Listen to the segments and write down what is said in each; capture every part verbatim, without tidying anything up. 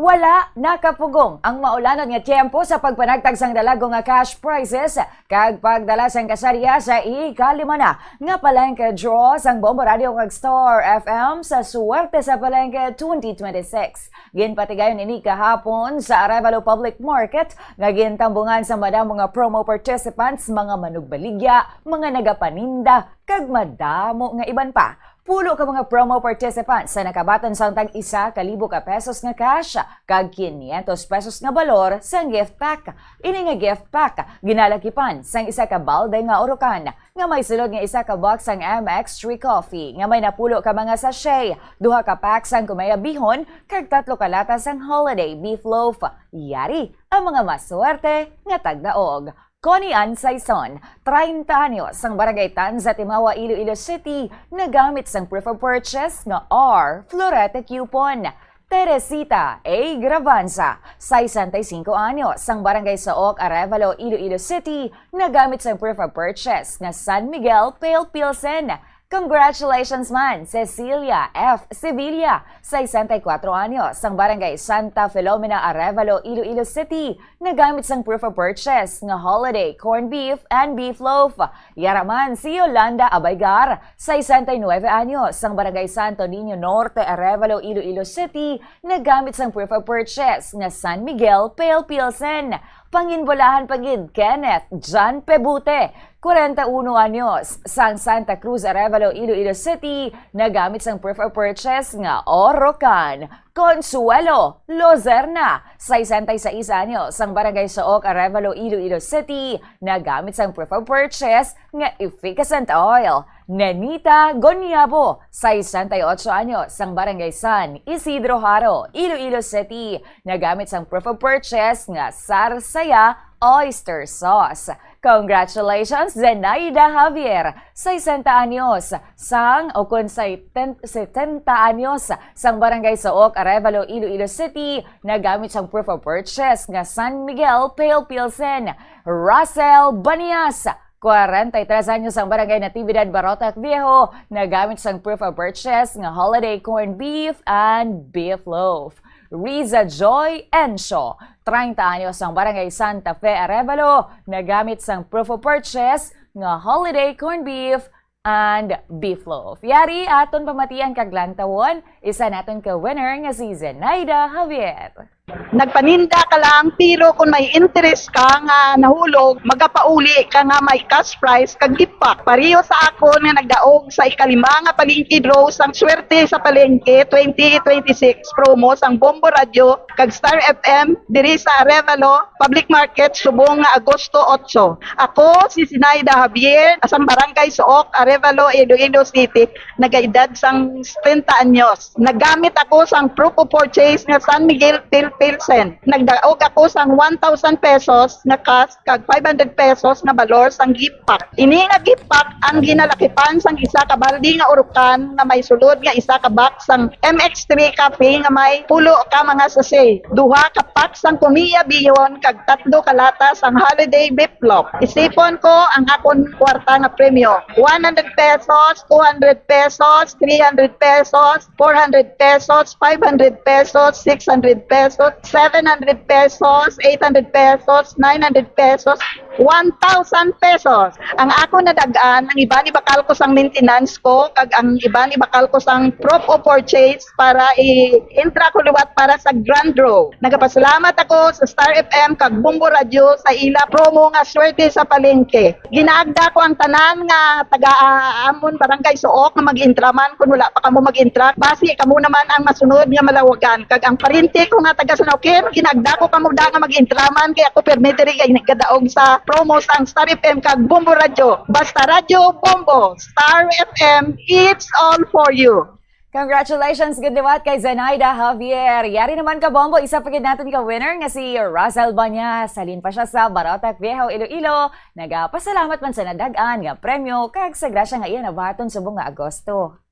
Wala nakapugong ang maulanod nga tiyempo sa pagpanagtag sang dalago nga cash prizes kag pagdala sang kasarya sa ikalima na nga palengke draw sang Bombo Radio kag Star F M sa Suwerte sa Palengke twenty twenty-six. Ginpatigayon ini kahapon sa Arevalo Public Market nga gintambungan sa madamo nga promo participants, mga manugbaligya, mga nagapaninda, kag madamo nga iban pa. Pulo ka mga promo participants sa nakabaton sang tag isa ka libo ka pesos nga cash kag quinientos pesos nga balor sang gift pack. Ini nga gift pack ginalakipan sang isa ka balde nga urukan nga may sulod nga isa ka box sang M X three Coffee nga may napulo ka mga sachet, duha ka pack sang Kumeya Bihon, kag tatlo ka lata sang Holiday Beef Loaf. Yari ang mga maswerte nga tagdaog. Connie Ann Saison, treinta anyos, sang Barangay Tanza, Timawa, Iloilo City, nagamit sang proof of purchase nga R Florete coupon. Teresita A Grabanza, sesenta y cinco anyos, sang Barangay Saoc, Arevalo, Iloilo City, nagamit sang proof of purchase nga San Miguel Pale Pilsen. Congratulations man, Cecilia F Sevilla, sesenta y cuatro anyos, sang Barangay Santa Filomena, Arevalo, Iloilo City, nagamit sang proof of purchase nga Holiday Corned Beef and Beef Loaf. Yara man si Yolanda Abaygar, sesenta y nuebe anyos, sang Barangay Santo Niño Norte, Arevalo, Iloilo City, nagamit sang proof of purchase nga San Miguel Pale Pilsen. Panginbulahan pa gid, Kenneth John Pebute, kwarenta y uno anyos, sang Santa Cruz, Arevalo, Iloilo City, nagamit sang proof of purchase nga Orocan. Consuelo Lozerna, sesenta y seis anyos, sang Barangay Saoc, Arevalo, Iloilo City, nagamit sang proof of purchase nga efficascent oil. Nenita Goniabo, sesenta y ocho anyos, sang Barangay San Isidro Jaro, Iloilo City, nagamit sang proof of purchase nga Sarsaya oyster sauce. Congratulations, Zenaida Javier, sesenta anyos, sang, o kon seten-, setenta anyos, sang Barangay Saoc, Arevalo, Iloilo City, nagamit sang proof of purchase nga San Miguel Pale Pilsen. Russell Banias, kwarenta y tres anyos, sang Barangay Natividad, Barotac Viejo, nagamit sang proof of purchase nga Holiday Corned Beef and Beef Loaf. Riza Joy Encio, treinta anyos, sang Barangay Santa Fe, Arevalo, nagamit sang proof of purchase nga Holiday Corned Beef and Beef Loaf. Yari, aton pamatian kag lantawon, isa naton ka winner nga si Zenaida Javier. Nagpaninda ka lang, pero kung may interes ka nga nahulog, magapauli ka nga may cash prize kag gift pack. Pareho sa akon nga nagdaog sa ikalima nga palengke draw sang Swerte sa Palengke twenty twenty-six promo sang Bombo Radio kag Star F M diri sa Arevalo Public Market subong nga Agosto otso. Ako si Zinaida Javier, sang Barangay Suok, Arevalo, Iloilo City. Nagaedad sang setenta anyos. Naggamit ako sang proof of purchase nga San Miguel Pil Pilsen. Nagdaog ako sang one thousand pesos nga cash kag five hundred pesos nga balor sang gift pack. Ini nga gift pack ang ginalakipan sang isa ka balde nga urukan nga may sulod nga isa ka box sang M X three Cafe nga may pulo ka mga sachet, duha ka pack sang Kumiya Bihon kag tatlo ka lata sang Holiday Beef Loaf. Isipon ko ang akon kwarta nga premyo. One hundred pesos, two hundred pesos, three hundred pesos, four hundred pesos, five hundred pesos, six hundred pesos, seven hundred pesos, eight hundred pesos, nine hundred pesos, one thousand pesos. Ang ako nadag-an, ang iban ibakal ko sang maintenance ko, kag ang iban ibakal ko sang proof of purchase para i-intra ko liwat para sa grand draw. Nagapasalamat ako sa Star F M kag Bombo Radio sa ila promo nga Swerte sa Palengke. Ginaagda ko ang tanan nga taga, ah, amon Barangay Suok nga mag-intra man, kun wala pa kamo mag-intra. Basi kamo naman ang masunod nga malawagan. Kag ang parente ko nga taga San Joaquin, ginaagda ko kamo da nga mag-intra man, kay ako permi diri kay gadaog sa promo sang Star F M kag Bombo Radio. Basta Radyo Bombo, Star F M, it's all for you. Congratulations gid liwat kay Zenaida Javier. Yari naman ka Bombo, isa pa gid naton ka winner nga si Russell Banyas. Halin pa siya sa Barotac Viejo, Iloilo. Nagapasalamat man sa nadag-an nga premyo kag sa grasya nga iya nabaton subong nga Agosto.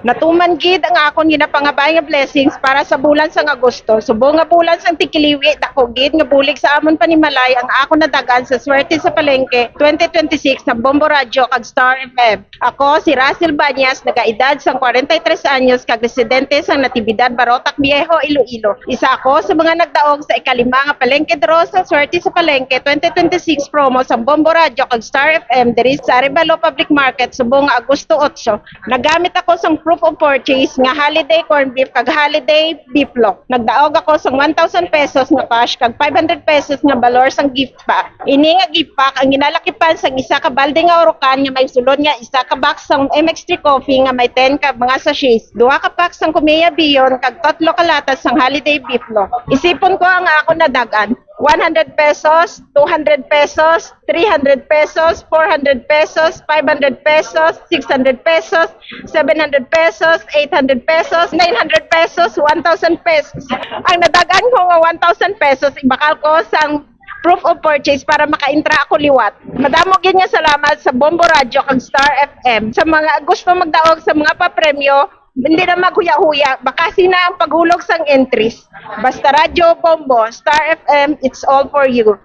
Natuman gid ang akon ginapangabay nga blessings para sa bulan sang Agosto. Subong nga bulan sang tigkiliwi, dako gid nga bulig sa amon panimalay ang akon nadag-an sa Swerte sa Palengke twenty twenty-six sa Bombo Radyo kag Star F M. Ako si Russell Bañas, nagaedad sang forty-three anyos kag residente sang Natividad, Barotac Viejo, Iloilo. Isa ako sa mga nagdaog sa ikalima nga Palengke Draw sa Swerte sa Palengke twenty twenty-six promo sa Bombo Radyo kag Star F M diri sa Arevalo Public Market subong nga Agosto otso. Nagamit ako sang proof of purchase nga holiday corned beef kag holiday beef loaf. Nagdaog ako sang one thousand pesos nga cash kag five hundred pesos nga balor sang gift pack. Ini nga gift pack ang ginalakipan sang isa ka balde nga urukan nga may sulod nga isa ka box sang M X three coffee nga may ten ka mga sachets, duha ka pack sang Kumiya Biyon kag tatlo ka latas sang holiday beef loaf. Isipon ko ang akon nadag-an. One hundred pesos, two hundred pesos, three hundred pesos, four hundred pesos, five hundred pesos, six hundred pesos, seven hundred pesos, eight hundred pesos, nine hundred pesos, one thousand pesos. Ang nadag-an ko nga one thousand pesos, ibakal ko sang proof of purchase para makaintra ako liwat. Madamo gid nga salamat sa Bombo Radyo kag Star F M. Sa mga gusto magdaog sa mga papremyo, hindi na maghuya-huya, bakasi na ang paghulog sang entries. Basta Radyo Bombo, Star F M, it's all for you.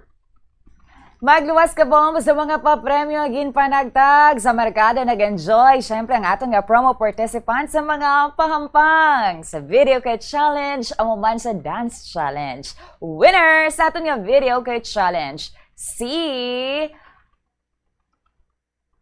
Magluwas ka, Bombo, sa mga papremyo nga ginpanagtag sa merkado. Nag-enjoy, syempre, ang aton nga promo participant sa mga pahampang sa Video Kay Challenge, amo man sa Dance Challenge. Winner sa aton nga Video Kay Challenge, si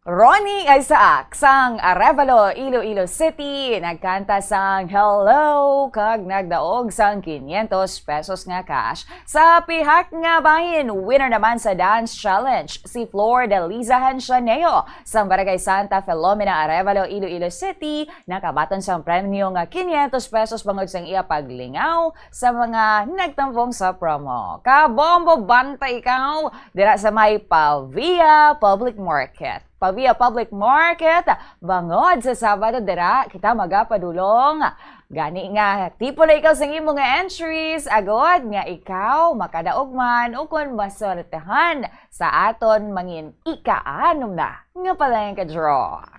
Ronnie Isaac sang Arevalo, Iloilo City, nagkanta sang Hello kag nagdaog sang quinientos pesos nga cash. Sa pihak nga bahin, winner naman sa Dance Challenge si Flor Deliza Hansianeo sang Barangay Santa Filomena, Arevalo, Iloilo City, nakabaton sang premyo nga quinientos pesos bangod sang iya paglingaw sa mga nagtambong sa promo. Kabombo, bantay ikaw dira sa may Pavia Public Market. Pavia Public Market, bangod sa Sabado dira kita magapadulong. Gani nga, tipo na ikaw sa imo nga entries, agod nga ikaw makadaog man o kon maswertehan sa aton mangin ika-anom na nga Palengke Draw.